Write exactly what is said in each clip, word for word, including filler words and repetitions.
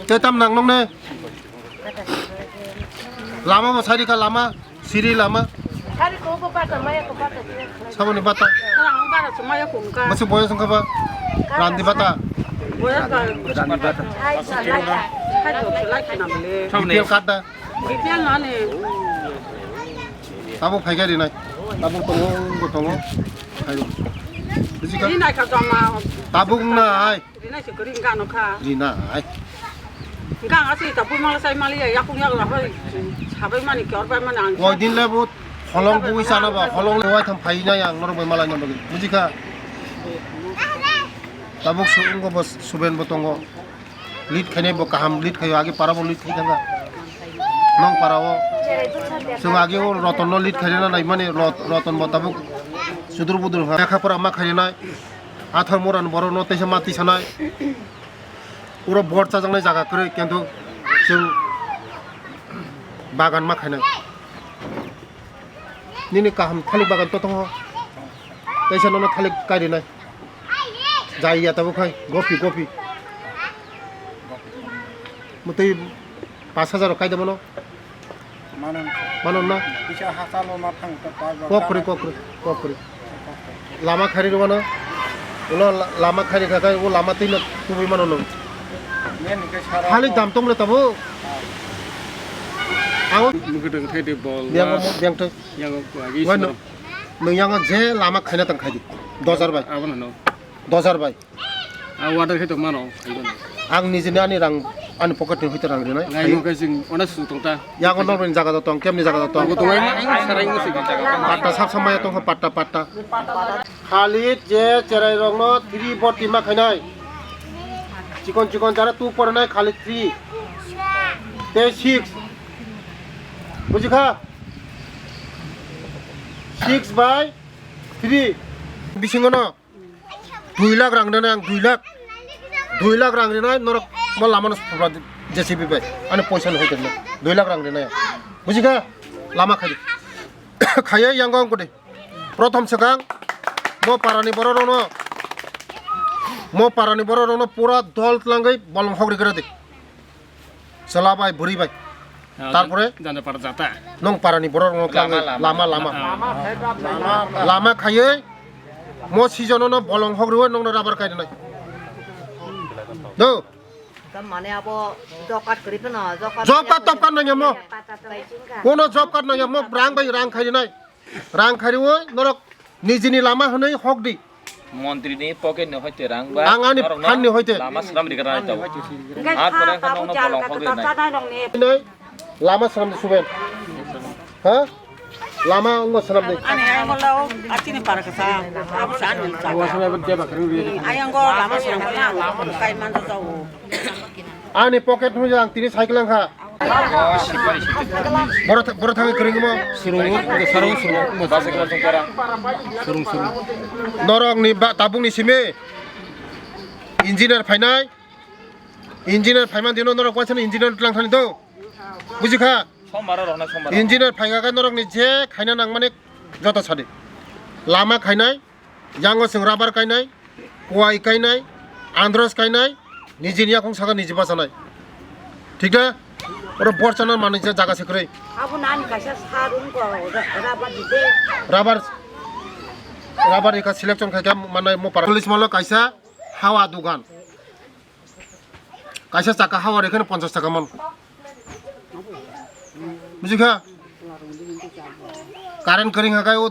Tei tam nang nung ne? Lama bo sari ka lama, siri lama. Sari ko bo bata maya ko bata. Saboni bata. Ang bara sumaya ko ka. Masi boyos wngkha ba? Randi bata. Boyos ba. Randi bata. Hai sa lai. Hai do lai kana bole. B P L card da. B P L na ne. Tabuk phai khe rinai. Tabuk tongo, wngbo tongo. Phai rw. Buji kha? Rinai kha joma. Tabuk wngnai. Rinai se kwrwi wngkha ano kha. Rinai. Wngkha ang aswk tabuk mala sai mali ya, yakung yakla hoi. Sabai mani khe orbai mani ang. Koi din le bo holong bui sana ba, holong le wai tham phai nai ang norok bai malai na bagwi. Buji kha? Tabuk su wngbo bo Suben bo tongo. Lead khainai bo kaham lead khaio, agi para bo lead khai thangkha. Nong para o. Chwng agi o Roton no lead khainai na nai mani Rot-, Roton bo tabuk sudur budur ha. Lekha pora ma khainai. Athar moran borok no teisa ma tisanai. Pura bor chajaknai jaga kwrwi kintu chwng bagan ma khainai. Nini kaham thalik bagan to tongo. Teisa nono thalik kai rinai. Jai ya tabuk hai, gopi, gopi. Mutui pas hajar kai da mano. Manon. Manon na? Bisa hasal o ma thang ta ta. Kokri, kokri, kokri. Lama khari rwano. Ulo la-, lama khari kha kai, o lama twi no tubui mano nung. Nini ke sara. Thalik dam tong le tabo. Ang mukhe tong thai de bol. Biang mo, biang thai. Yang ko agi. Wano. Nung yang je lama khaina tang khai di. Dojar bai. Abo no. Dojar bai. A water khe tongmano, khaibano. Ang nijini ani rang, ani pocket ni hoite rang rinai. Ngai nung khe chwng onek su tong ta. Yang ono bini jaga da tong, kemni jaga da tong. Bo tong ai, ai sarai nung se jaga. Patta sab samaya tong, patta, patta. Khalid je cherai rokno three four tima khainai. Chikon chikon jara two poranai Khalid three. Tei six. Buji kha? Six by three. Bisingo no. Dui lakh rang rinai ang, dui lakh. Dui lakh rang rinai norok mo lama no sopra J C B bai. Ani poisa no hoite no. Dui lakh rang rinai ang. Buji kha? Lama khai di. Khaiya yang gong kudi. Prothom swkang mo parani borok rokno, mo parani borok rokno pura dol tlangwi bolong hogri kira di. Chwla bai, bwrwi bai. Ah, tarpore janda para jata. Nong parani borok rokno tlangwi lama, lama. Lama, lama. Lama khaiwi mo sijono no bolong hogriwi nongno rabar kai rinai. Do. Mane abo job card kwrwi phano, job card job card top card nangya mo. Kono job card nangya mo, rang bai rang khai rinai. Rang khariwi norok nijini lama hwnwi hok di. Montri ni pocket ni hoite rang ba. Ang ani norok no phan ni hoite. Lama swnam ri kara tau. Hingke ar pore kha kha no bolong hok di nai. Nai, lama swnam di Suben. Ha? Lama ongo swnam di. Ani ayang lo, achini para kasa. Abu sa ani sa. Ayang go lama swnam kha. Kai man do jao. Ani pocket hwnwi ang tini cycle ang kha. Boro tha-, boro thangwi kwrwngmo. Surung, surung, surung. Surung, surung. Norokni ba-, tabukni simi engineer phainai. Engineer phaimani dino norok waisano engineer tlang thani do. Buji kha? Sombar rok na sombar. Engineer phaikha khe norokni je khaina nangmani joto sadi. Lama khainai. Yango chwng rubber kainai, kuai kainai, andros kainai, nijini yakung saka niji bachanai. Thik na? Oro borchana manwi jaga se kwrwi. Abo nani kaisa sa rung ko rubber dide. Rubber, rubber ika selection khaikha manai mo para. Police molo kaisa hawa dugan. Kaisa chakka hawa rikhe no ponchash taka man. Buji kha? Current kwrwi hwnka khe o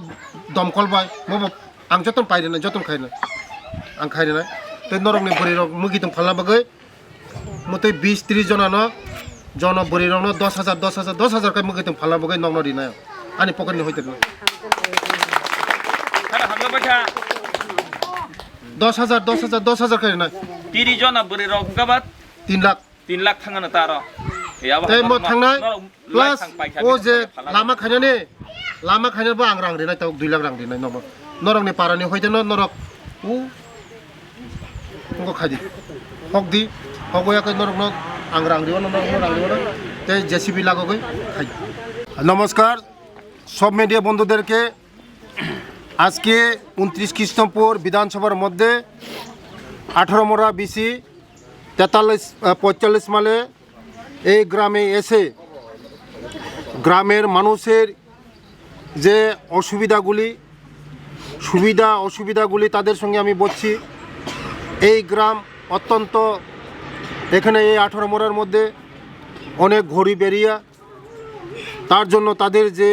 domkol bai. Bo bo ang joton pai rwnai, joton khai rwnai. Ang khai rwnai. Tei norokni bwrwi rok mwgwi tong phalna bagwi. Mwtwi bis tris jona no, jono bwrwi rok no dos hajar, dos hajar, dos hajar khe mwgwi tong phalna bagwi nokno rinai. Ani pocket ni hoite rwnai. Dos hajar, dos hajar, dos hajar khe rwnai. Tiri jona bwrwi rok hwnka ba? Tin lakh. Tin lakh thangano ta aro. Tei mo thangnai plus o je lama khainani, lama khainani bo ang rang rinai, tabuk dui lakh rang rinai nobo. Norokni parani hoite no norok u ngo khaidi. Hokdi, hogo yakhe norokno ang rang riwano, norokno rang riwano. Tei J C B lagogwi khaidi. নমস্কার সব মিডিয়া বন্ধুদেরকে। আজকে ঊনত্রিশ কৃষ্ণপুর বিধানসভার মধ্যে আঠারো মোড়া বিসি তেতাল্লিশ, আহ, পঁয়তাল্লিশ মাইলে এই গ্রামে এসে গ্রামের মানুষের যে অসুবিধাগুলি, সুবিধা অসুবিধাগুলি তাদের সঙ্গে আমি বসছি। এই গ্রাম অত্যন্ত, এখানে এই আঠারো মোড়ার মধ্যে অনেক গরিব এরিয়া, তার জন্য তাদের যে